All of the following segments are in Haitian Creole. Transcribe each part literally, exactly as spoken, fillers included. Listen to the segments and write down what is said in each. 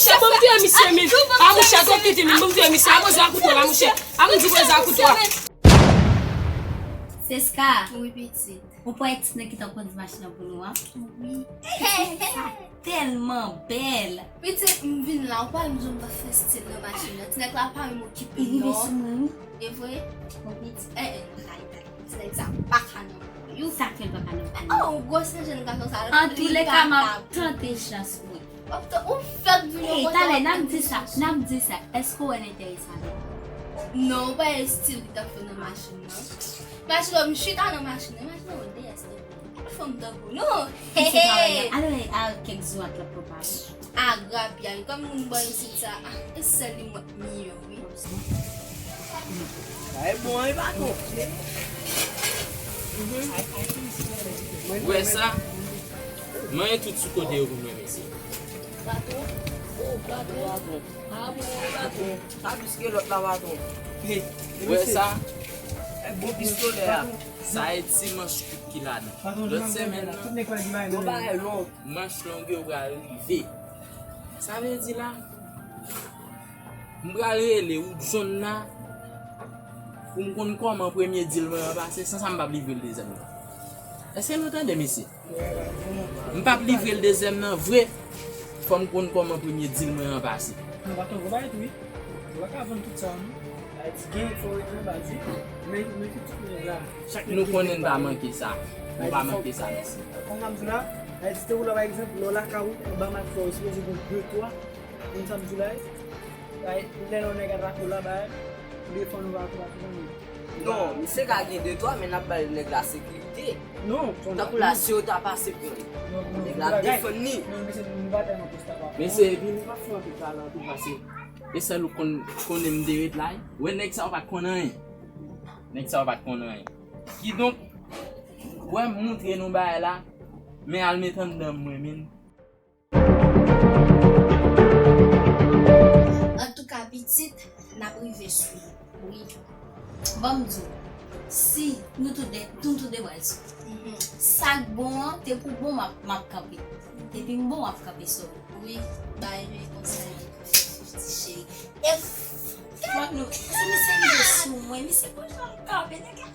Chè, bon, m touye misye, men. A, mouche, twòp tete, men, bon, m touye misye. A, poze a kouto la, mouche. A, m di poze a kouto a. Seska. Wi, pitit. Ou pa wè ti nèg ki t ap kondui machin nan pou nou an? Wi. Sa tèlman bèl. Pitit, m vin la, ou pa wè m di w m pa fè stil nan machin nan. Ti nèg la pa menm okipe m non. Li rive sou mwen, wi. E vre? Wi, pitit. Eh, eh, kay, kay. Ti nèg sa pa ka nan kò yo. Sa k fè l pa ka nan kò yo? Oh, gwo se jèn gason sa. Antouleka, m ap tante chans mwen. W ap tan-, ou fèk vin yon kote w ap tande chans. Talè, n ap di sa, n ap di sa. Èske w wè l enterese avè m? Non, ou pa wè stil li t ap fè nan machin nan. Machin nan, m chita nan machin nan. Machin nan, yon D S te vle. Ou fanm tankou nou. Ki se travay la? Alò, a kèk zo a t ap prepare. A, grapyay. Kòm moun bò isit sa, a, e sèl li mwen miyò, wi. Sa e bon, wi, patwon. Ou wè sa? Manyen tout sou kote yo pou mwen, mesye. Patwon? Oh, patwon. Ah, bon, patwon. Sa plis ke lòt la, patwon. Ou wè sa? E bon pistolè a. Sa e ti manch kout ki ladan. Lòt semèn nan, manch long yo pral rive. Sa vle di la, m pral rele Woodson la pou m konn kòman premye dil mwen an pase, san sa m p ap livre l dezyèm nan. Èske nou tande, mesye? M p ap livre l dezyèm nan vre. Fò m konn kòman premye dil mwen an pase. Nou pa t anvo bay tou, wi. Ou pa ka vann tout sa, non. Ayiti gen fò retire baz, wi. Men, men ki tout nèg la. Nou konnen n pa manke sa. Nou pa manke sa, mesye. Kòm m ap di la, Ayiti te ou la, pa egzanp, lè w lakay ou, anba mat fò, ou sipoze gen de twa. Konn sa m di la, wi. Ay, lè yon nèg atak ou la, bay, ou defann ou pa tou, pa tou, non. Non, misye ka gen de twa, men n ap bay nèg la sekirite. Non, tankou la, si yo ta pase pran li, nèg la ap defann li. Non, misye, nou pa tèlman konsta pa. Mesye, epi nou pa fè anpil pale anpil, paske e sèl ou konn, konnen m te ret la, wi. Wè, nèg sa yo pa t konn anyen. Nèg sa yo pa t konn anyen. Kidonk, wè, m montre nou bagay la, men al met anndan mwen, men. Antouka, pitit, n ap rive sou li. Wi. Ban m di w, si nou tout de, nou tout de pral sou. Mhm. Sa k bon an, te pou bon m ap, m ap kanpe. Depi m bon, w ap kanpe sou. Wi, bay veye konsa, fifti cheri. E f-, fòk nou, si misye rive sou mwen, misye konn jan l kanpe, nèg la.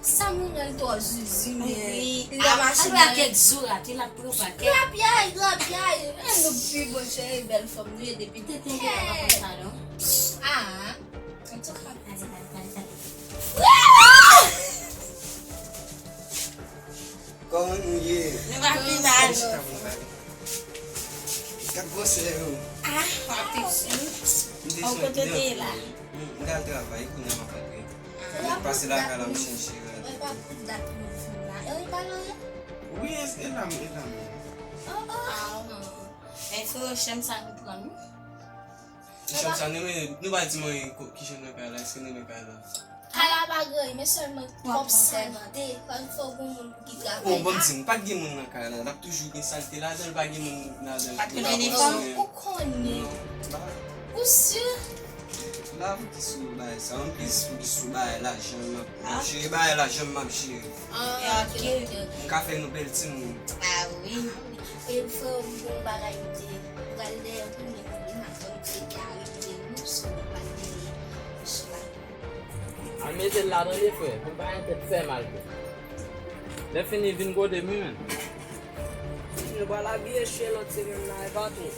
Sa moun nan twò zuzu, men. Wi. Li nan machin nan. Kèk zoura, ti l ap pran pa kèk. Grapyay, grapyay. Eh, nou pi bon cheri, bèl fanm nou ye depi tete. Tete, tete, pa konn sa, non. Ah. Antouka. Kòman nou ye? Nou pa pi mal. Gad gwosè yo. Ah, w ap pi sou. M te sou kote w te ye la. M t al travay, kounye a m ap rantre. M pase lakay la, m chèche rad. Mwen pa pou dat nou vin la. E ou pa nan anyen? Wi, e la m, e la m. Oh, oh. Men frè, chanm sa nou pran, wi. Chanm sa, nou, nou pa di mwen ki jan nou pral la, èske nou pral la? Kay la pa granyen, men sèlman twòp sèvante. Fò, fò gon moun ki travay la. Oh, bon, m di, pa t gen moun nan kay la. L ap toujou gen salte ladan l, pa gen moun ladan l. Pa t gen fanm. Ou konnen. Ou si? La, m ki sou bagay sa. Anplis, m ki sou bagay lajan, m ap jere bagay lajan, m ap jere. Ah, ok, ok, ok. M ka fè nou bèl timoun. Ah wi. E frè, m gon bagay m te pral dèyè pou mwen, pou mwen, m ap fè m te kare, m te nou sou mwen, pa t gen chita. Al mete l la tande, frè, pou m pa gen tèt fè mal, frè. Lè fini, vin kote m, wi, menn. Nou pral abiye chè lòt semèn la, e pa tou.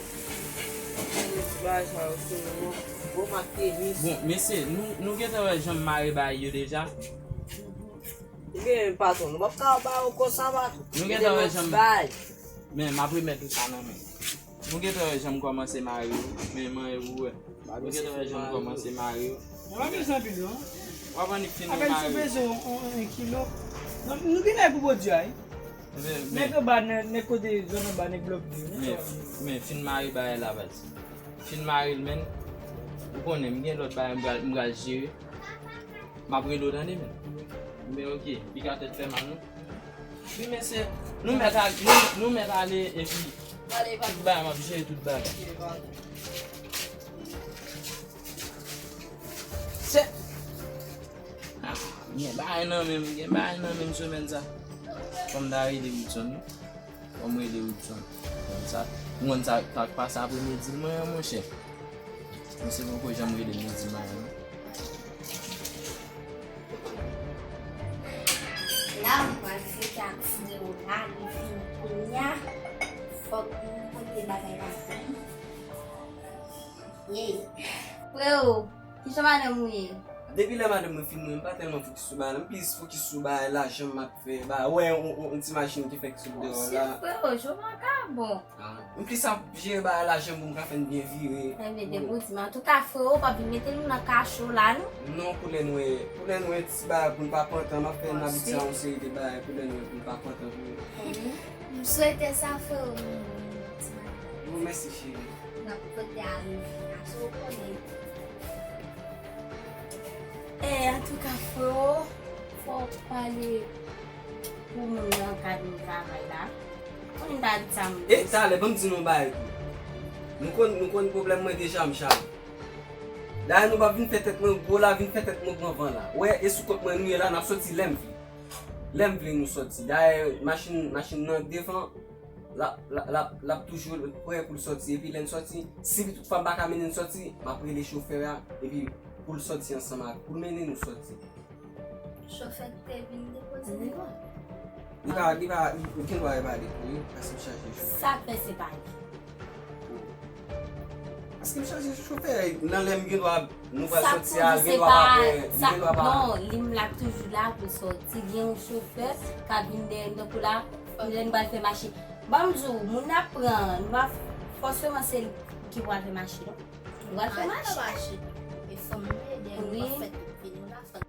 Ti bagay sa yo sou nou, bon, bon mak tenis. Bon, mesye, nou, nou gentan wè jan m mare bagay yo deja? Ebyen, patwon, nou p ap ka ba yo konsa, patwon. Nou gentan wè jan m, men m ap remèt ou sa nan men. Nou gentan wè jan m kòmanse mare yo, men manyen pou wè. Nou gentan wè jan m kòmanse mare yo. Mwen pa bezwen anpil non. W ap annik fin mare yo. Apèn si w peze yon, yon, yon kilo. Non, nou gen nèg pou pwodui a, wi. Nèg anba, nèg, nèg kote zòn anba, nèg blòk de, wi. Men, men fin mare bagay la, baz. Fin mare l, menn. Ou konnen, m gen lòt bagay m pral, m pral jere. M ap rele w tande, menn. Men ok, piga tèt fè mal, non. Wi, mesye, nou mèt al-, nou, nou mèt ale, epi tout bagay, m ap jere tout bagay. Se, ah, gen bagay nan men m, gen bagay nan men m semèn sa. Fò m ta rele Woodson, wi. Fò m rele Woodson. Konn sa. Ou konn sa k pase aprè midi mwen an, monchè? Misye poko janm rele midi mwen an, non. La, m pral fete ak freo la, li vini kounye a. Fòk nou konte bagay la pou li. Yey. Freo, kijan madanm ou ye? Depi lè madanm mwen fin mwen, m pa tèlman fokis sou bagay la. M plis fokis sou bagay lajan m ap fè. Ba, wè, yon, yon, yon ti machin ki fèk sot deyò la. Monchè, freo, jodi a ka bon. Ah, m plis ap jere bagay lajan pou m ka fè n byen vire. Ebyen, depi w di m. Antouka, freo, w p ap vin mete nou nan kacho la, non? Non, koulè nwè, koulè nwè, ti bagay pou n pa pantan, m ap fè n abitye a yon seri de bagay, koulè nwè pou n pa pantan vre. M swete sa, freo, m, m, ti bagay. Bon, mèsi, cheri. N ap pote a rive la, so w konnen. E, antouka, freo, fò w pale pou moun nan kad nou travay la. Konnen m ta di sa, m. E, talè, ban m di nou yon bagay tou. Nou konn, nou konn pwoblèm mwen deja, m chale. Dayè, nou p ap vin fè tèt mwen gwo la, vin fè tèt mwen pran van la. Wè, e sou kont mwen nou ye la, n ap soti lè m vle. Lè m vle nou soti. Dayè, machin, machin nan devan, l ap, l ap, l ap, l ap toujou prè pou l soti. Epi lè n soti, si toutfwa m pa ka mennen n soti, m ap rele chofè a, epi pou l soti ansanm ak, pou l mennen nou soti. Chofè ki te vin depoze nou an? Li pa, li pa, li gen dwa e pa li, wi, paske m chache chofè. Sa k fè se pa li? Paske m chache chofè, nan lè m gen dwa, nou pral soti a, gen dwa pa prè, li gen dwa pa. Non, li m la toujou la pou soti. Gen yon chofè k ap vin dèyè m, tankou la, lè n pral fè mache. Ban m di w, moun n ap pran, nou pa fòseman se li ki pral fè mache, non. Nou pral fè mache. E fanm nou ye, dèyè nou pa fèt vini la fanm.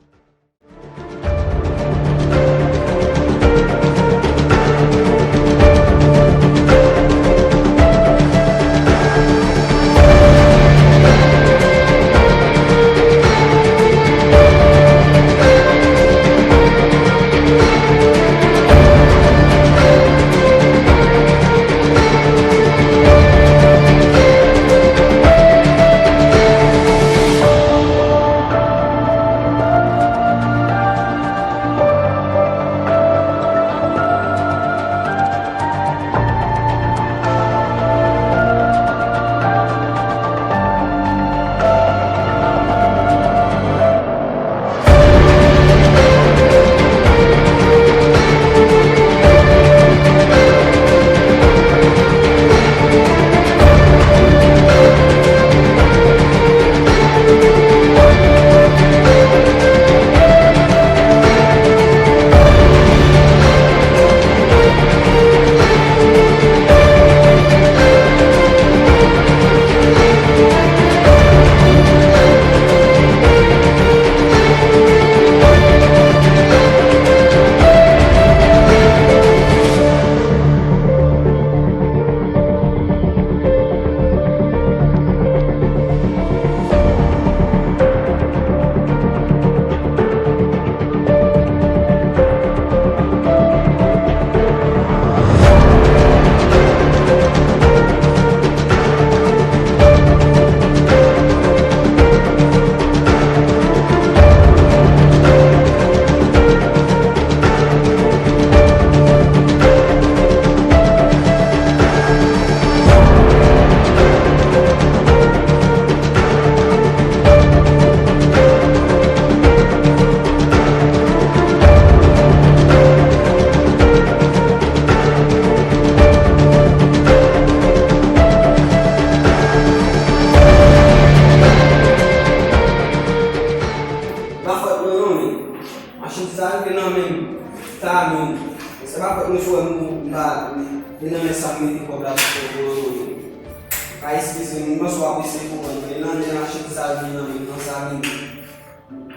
Pa fòt mwen non, men. Machin sa rive nan men m. Sa menm. Se pa fòt mwen si w wè m, m pa, m nan men sa m mete kòb la sou kòb ou nan men m. Pa eskize m, m panse w ap eseye konprann mwen. E nan men machin sa vin nan men m nan sa vin.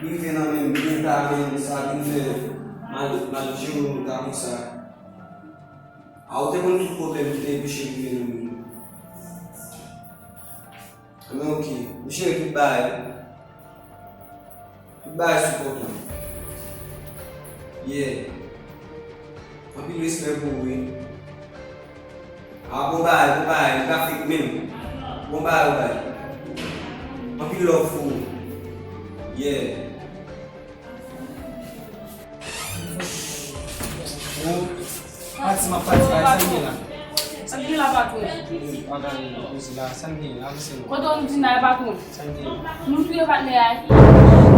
Li rive nan men m, byen ta men m, sa vin fè mal, mal jere m ta konsa. A ou te konn tout pwoblèm ki te enpeche m rive nan men m. Anben oke, m jere tout bagay. Tout bagay sou kont ou. Yeah. Anpil respè pou ou, wi. Ah, bon bagay, bon bagay, li pa fake menm. Bon bagay, bon bagay. Anpil love pou ou. Yeah. Bon, pati m ap pati, bagay sa ye la. Sa vini la, patwon. Ann al koze la, sa n genyen, avanse non. Kote w di n al, patwon? Sa n genyen? Nou touye patnè a.